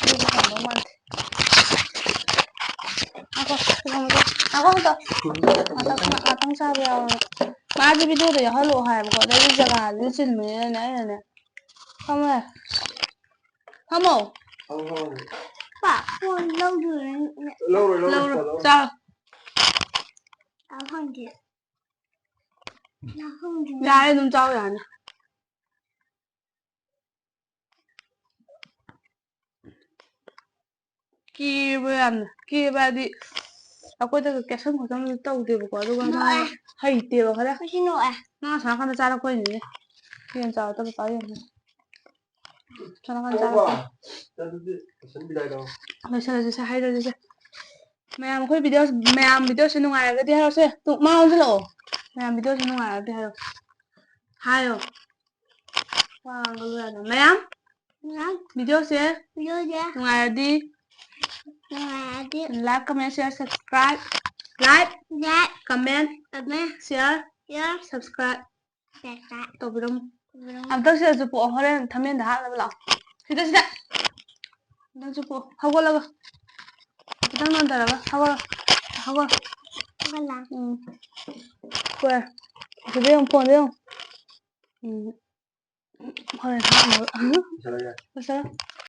ꯑꯗꯨꯒ ꯐꯝꯗꯧ ꯃꯥꯟꯗꯦ꯫ ꯉꯥꯏꯈꯣ, ꯁꯤ ꯐꯝꯃꯁꯦ꯫ ꯉꯥꯏꯈꯣ, ꯉꯥꯏꯈꯣ꯫ ꯉꯥꯛꯇꯪ, ꯉꯥꯛꯇꯪ ꯆꯥꯕ ꯌꯥꯎꯔꯦ꯫ ꯃꯥꯁꯦ videoꯗ ꯌꯥꯎꯍꯜꯂꯛꯑꯣ ꯍꯥꯏꯕꯀꯣ꯫ ꯑꯗꯩꯗꯤ ꯖꯒꯥꯗꯨꯁꯨ ꯆꯤꯟꯕꯅꯤꯅꯅꯦ ꯑꯩꯅꯅꯦ꯫ ꯐꯝꯃꯣ꯫ ꯐꯝꯃꯣ꯫ ꯄꯥ, phone ꯂꯧꯗꯣꯏꯔ? ꯂꯧꯔꯣꯏ, ꯂꯧꯔꯣꯏ, ꯂꯧꯔꯣꯏ꯫ Phone ꯂꯧꯔꯣꯏ꯫ ꯆꯥꯎ꯫ ꯆꯥ ꯐꯪꯗꯦ꯫ ꯆꯥ ꯐꯪꯗꯦ꯫ ꯌꯥꯔꯦ, ꯑꯗꯨꯝ ꯆꯥꯎ ꯌꯥꯔꯅꯤ꯫ ꯀꯦꯕ ꯌꯥꯝꯅ, ꯀꯦꯕ ꯍꯥꯏꯗꯤ ꯑꯩꯈꯣꯏꯗꯒ ꯀꯦꯁꯟ ꯈꯣꯠꯆꯟꯕꯗꯤ ꯇꯧꯗꯦꯕꯀꯣ, ꯑꯗꯨꯒ ꯃꯥ ꯅꯣꯛꯑꯦ꯫ ꯍꯩꯇꯦꯕ ꯈꯔ꯫ ꯃꯁꯤ ꯅꯣꯛꯑꯦ꯫ ꯃꯥ ꯑꯁꯣꯝ ꯅꯥꯀꯟꯗ ꯆꯥꯔꯛꯄꯩꯅꯤꯅꯦ꯫ ꯌꯦꯟ ꯆꯥꯕ ꯇꯧꯕ ꯇꯥ ꯌꯦꯡꯉꯨ꯫ ꯑꯁꯣꯝ ꯅꯥꯀꯟꯗ ꯆꯥꯔꯛꯄꯩ꯫ ꯑꯗꯨꯗꯤ ꯂꯣꯏꯁꯟꯕꯤꯔꯒꯦ꯫ ꯂꯣꯏꯁꯜꯂꯁꯤꯁꯦ, ꯍꯥꯏꯔꯁꯤꯁꯦ꯫ ꯃꯌꯥꯝ ꯑꯩꯈꯣꯏ videos, ꯃꯌꯥꯝ videoꯁꯦ ꯅꯨꯡꯉꯥꯏꯔꯒꯗꯤ ꯍꯥꯏꯔꯣꯁꯦ꯫ ꯇꯨ, ꯃꯥ ꯑꯣꯟꯁꯤꯜꯂꯛꯑꯣ꯫ ꯃꯌꯥꯝ videoꯁꯦ ꯅꯨꯡꯉꯥꯏꯔꯒꯗꯤ ꯍꯥꯏꯔꯣ꯫ ꯍꯥꯏꯌꯣ꯫ ꯋꯥ ꯉꯥꯡꯒꯅꯨ ꯌꯥꯗꯦ꯫ ꯃꯌꯥꯝ, ꯃꯌꯥꯝ꯫ Videoꯁꯦ, videoꯁꯦ꯫ ꯅꯨꯡꯉꯥꯏꯔꯗꯤ꯫ ꯅꯨꯡꯉꯥꯏꯔꯗꯤ꯫ Like, comment, share, subscribe. Like, like, comment, comment, share, share, subscribe. Subscribe꯫ ꯇꯧꯕꯤꯔꯝꯃꯨ꯫ ꯇꯧꯕꯤꯔꯝꯃꯨ꯫ ꯑꯝꯇꯪ ꯁꯤꯗꯁꯨ ꯄꯣꯛꯑꯣ, ꯍꯣꯔꯦꯟ ꯊꯝꯃꯦꯟꯗ ꯍꯥꯠꯅꯕ ꯂꯥꯛꯑꯣ꯫ ꯁꯤꯗ, ꯁꯤꯗ꯫ ꯑꯝꯇꯪꯁꯨ ꯄꯣꯛꯑꯣ꯫ ꯍꯧꯒꯠꯂꯒ꯫ ꯈꯤꯇꯪ ꯅꯣꯟꯊꯔꯒ꯫ ꯍꯧꯒꯠꯂꯣ꯫ ꯍꯧꯒꯠꯂꯣ꯫ ꯍꯧꯒꯠꯂꯣ꯫ ꯎꯝ꯫ ꯍꯣꯏ꯫ ꯁꯤꯗ ꯌꯦꯡꯉꯨ, phoneꯗ ꯌꯦꯡꯉꯨ꯫ ꯎꯝ꯫ ꯍꯣꯔꯦꯟ ꯍꯥꯠꯅꯕ꯫ ꯂꯣꯏꯁꯜꯂꯒꯦ꯫ ꯂꯣꯏꯁꯜꯂꯣ꯫